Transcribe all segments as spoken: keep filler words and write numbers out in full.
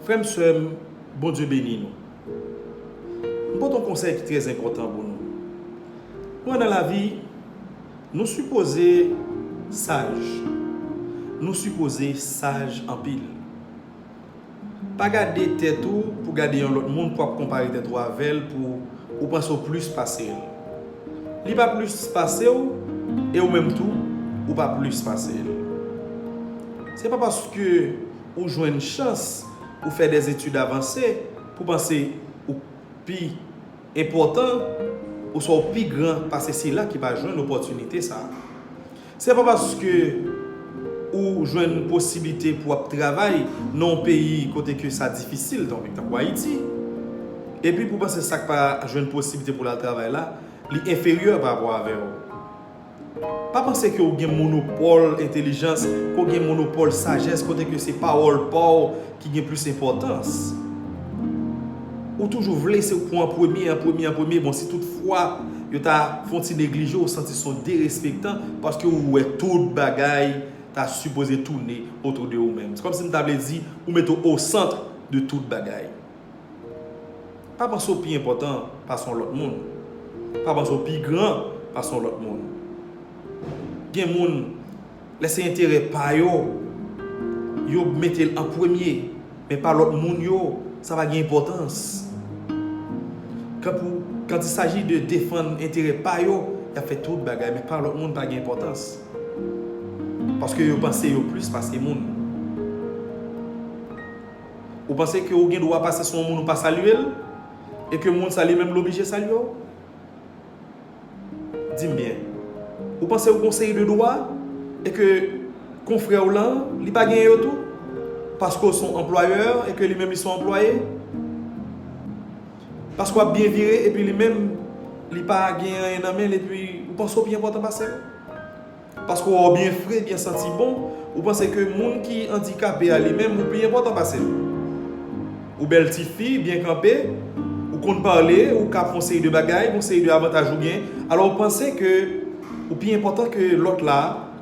Frè m, sè m, Bondye beni nou. M pote yon konsèy ki trè enpòtan pou nou. Nou wè nan lavi, nou sipoze saj. Nou sipoze saj anpil. Pa gade tèt ou pou gade yon lòt moun pou ap konpare tèt ou avè l pou ou panse w plis pase l. Li pa plis pase w, e ou menm tou, ou pa plis pase l. Se pa paske ou jwenn chans ou fè dèzetid avanse pou panse ou pi enpòtan oswa ou pi gran pase sila ki pa jwenn opòtinite sa a. Se pa paske ou jwenn posiblite pou ap travay nan yon peyi kote ke sa difisil, tankou tankou Ayiti, epi pou panse sa k pa jwenn posiblite pou l al travay la, li enferyè pa rapò avè w. Pa panse ke w gen monopòl entèlijans, ke w gen monopòl sajès, kote ke se pawòl pa w ki gen plis enpòtans. Ou toujou vle se ou pou an premye, an premye, an premye. Bon, si toutfwa yo ta fè yon ti neglije w, ou santi se yon derespektan, paske ou wè tout bagay ta sipoze tounen otou de ou menm. Se kòmsi m ta vle di, ou mete w o sant de tout bagay. Pa panse w pi enpòtan pase yon lòt moun. Pa panse w pi gran pase yon lòt moun. Gen moun, lè se enterè pa yo, yo mete l an premye, men pa lòt moun yo, sa pa gen enpòtans. Kan pou, quand il s'agit de defann enterè pa yo, y ap fè tout bagay, men pa lòt moun pa gen enpòtans. Paske yo panse yo plis pase moun. Ou panse ke ou gen dwa pase sou yon moun ou pa salye l, e ke moun sa li menm l oblije salye w? Di m byen. Ou panse ou gen yon seri de dwa, e ke konfrè w lan, li pa genyen yo tou? Paske w se yon anplwayè, e ke li menm li se yon anplwaye? Paske w ap byen vire, epi li menm, li pa gen anyen nan men l, epi ou panse w pi enpòtan pase l? Paske w wè w byen fre, byen santi bon, ou panse ke moun ki andikape a li menm, ou pi enpòtan pase l. Ou bèl tifi, byen kanpe, ou konn pale, ou ka fè yon seri de bagay, yon seri de avantaj ou gen. Alò, ou panse ke ou pi enpòtan ke lòt la,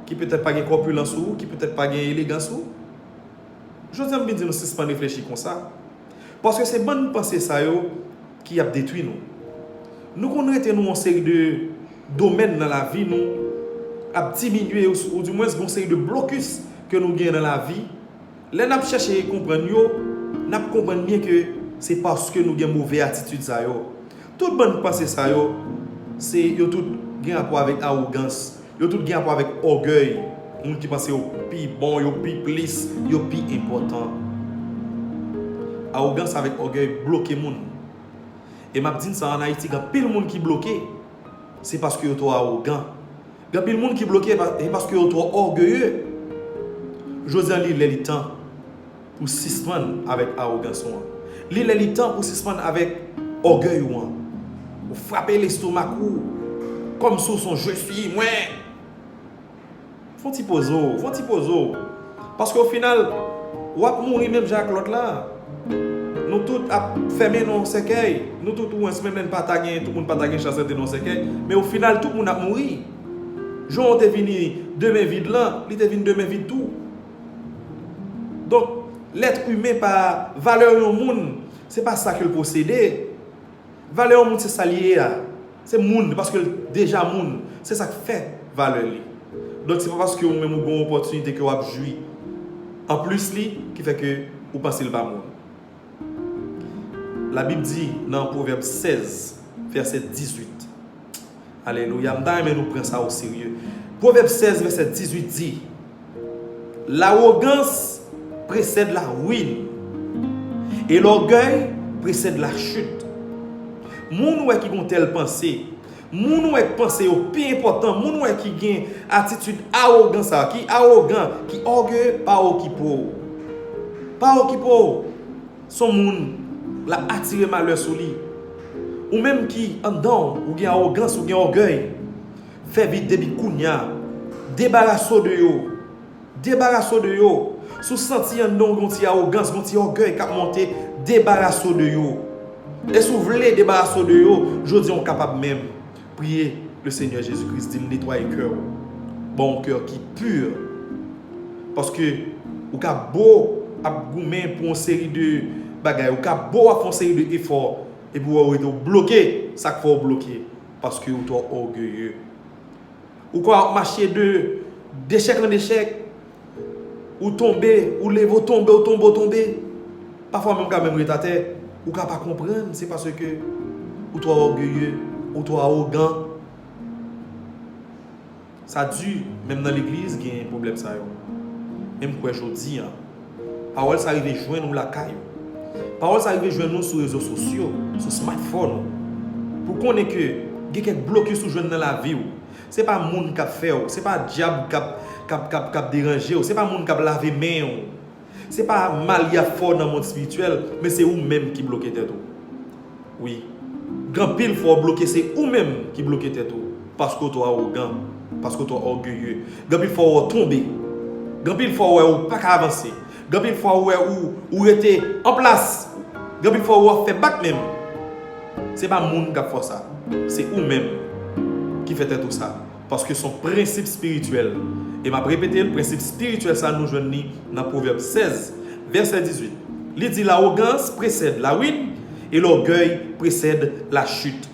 ki petèt pa gen kòpilans ou, ki petèt pa gen elegans ou. Jodi a, m vin di nou sispann reflechi konsa. Paske se bann panse sa yo ki ap detwi nou. Nou konn rete nan yon seri de domèn nan lavi nou ap diminye, ou, oudimwens gen yon seri de blokis ke nou gen nan lavi. Lè n ap chèche konprann yo, n ap konprann byen ke se paske nou gen move atitid sa yo. Tout bann panse sa yo, se, yo tout gen rapò avèk awogans. Yo tout gen rapò avèk ògèy. Moun ki panse yo pi bon, yo pi plis, yo pi enpòtan. Awogans avèk ògèy bloke moun. E m ap di n sa, ann Ayiti, gen anpil moun ki bloke, se paske yo twò awogan. Gen anpil moun ki bloke, pa-, e paske yo twò ògeye. Jodi a, li lè, li tan pou sispann avèk awogans ou an. Li lè, li tan pou sispann avèk ògèy ou an. Ou frape lestomak ou, kòmsi w se yon je suis, mwen. Fè yon ti poze w, fè yon ti poze w. Paske o final, w ap mouri menm jan ak lòt la. Nou tout ap fèmen nan yon sèkèy. Nou tout, ou wens, menm lè n pa ta gen, tout moun pa ta gen chans rete nan yon sèkèy. Men o final, tout moun ap mouri. Jan w te vini de men vid lan, li te vin de men vid tou. Donk, lèt imen pa valè yon moun, se pa sa ke l posede. Valè yon moun se sa li ye a. Se moun, paske l deja moun. Se sa k fè valè li. Donk, se pa paske ou menm ou gen yon opòtinite ke w ap jwi anplis li, ki fè ke ou panse l pa moun. Labib di nan Pwovèb sèz, vèsè dizuit. Alelouya, m ta renmen nou pran sa o serye. Pwovèb sèz, vèsè dizuit di, L'arrogance précède la ruine, et l'orgueil précède la chute. Moun ou wè ki gon tèl panse, moun ou wè ki panse yo pi enpòtan, moun ou wè ki gen atitid awogan sa, ki awogan, ki ògeye, pa okipe w. Pa okipe w. Se yon moun, l ap atire malè sou li. Ou menm ki anndan w, ou gen awogans, ou gen ògèy, fè vit depi kounye a. Debarase w de yo. Debarase w de yo. Si w santi anndan w gen yon ti awogans, gen yon ti ògèy k ap monte, debarase w de yo. E si w vle debarase w de yo, jodi a w kapab menm. Priye le Senyè Jezi Kris, di l netwaye kè w. Ban w yon kè ki pi. Paske ou ka bo, ap goumen pou yon seri de bagay, ou ka bon, w ap fè yon seri de efò, epi w wè w rete w bloke, sa k fè w bloke, paske ou twò ògeye. Ou ka ap mache de, dechèk an dechèk, ou tonbe, ou leve, ou tonbe, ou tonbe, ou tonbe. Pafwa menm ou ka menm ret atè, ou ka pa konprann, se paske ou twò ògeye, ou twò awogan. Sa di, menm nan legliz gen pwoblèm sa yo. Men m kwè jodi a, pawòl sa rive jwenn ou lakay ou. Pawòl sa rive jwenn ou sou rezo sosyo, sou smartphone ou. Pou konnen ke gen kèk blokis ou jwenn nan lavi w. Se pa moun k ap fè w, se pa dyab k ap, k ap, k ap, k ap deranje w, se pa moun k ap lave men w. Se pa mal y ap fè w nan mond espirityèl, men se ou menm ki bloke tèt ou. Wi. Gen anpil fwa w bloke, se ou menm ki bloke tèt ou. Paske w twò awogan, paske w twò ògeye. Gen anpil fwa w tonbe. Gen anpil fwa w wè ou pa ka avanse. Gen anpil fwa w wè ou, ou rete an plas. Gen anpil fwa w ap fè bak menm. Se pa moun k ap fè w sa. Se ou menm ki fè tèt ou sa. Paske se yon prensip espirityèl. E m ap repete l, prensip espirityèl sa nou jwenn li nan Pwovèb sèz, vèsè dizuit. Li di, lawogans presèd lawin, e lògèy presèd lachit.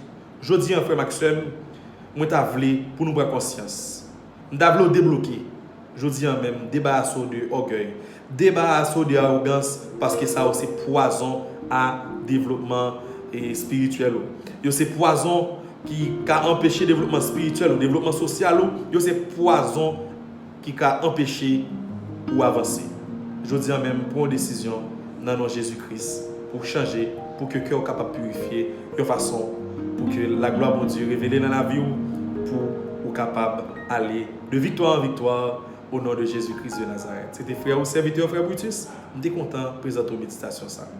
Jodi a, frè m ak sè m, mwen ta vle pou nou pran konsyans. M ta vle w debloke. Jodi a menm, debarase w de ògèy. Debarase w de awogans, paske sa yo se pwazon a devlopman, e, espirityèl ou. Yo se pwazon ki ka anpeche devlopman espirityèl ou, devlopman sosyal ou. Yo se pwazon ki ka anpeche ou avanse. Jodi a menm, pran yon desizyon nan non Jezi Kris pou w chanje, pou ke kè w kapab pirifye yon fason pou ke laglwa Bondye revele nan lavi w, pou ou kapab ale de viktwa an viktwa, o non de Jezi Kris de Nazarèt. Se te frè ou, sèvitè w, frè Brutus. M te kontan prezante w meditasyon sa.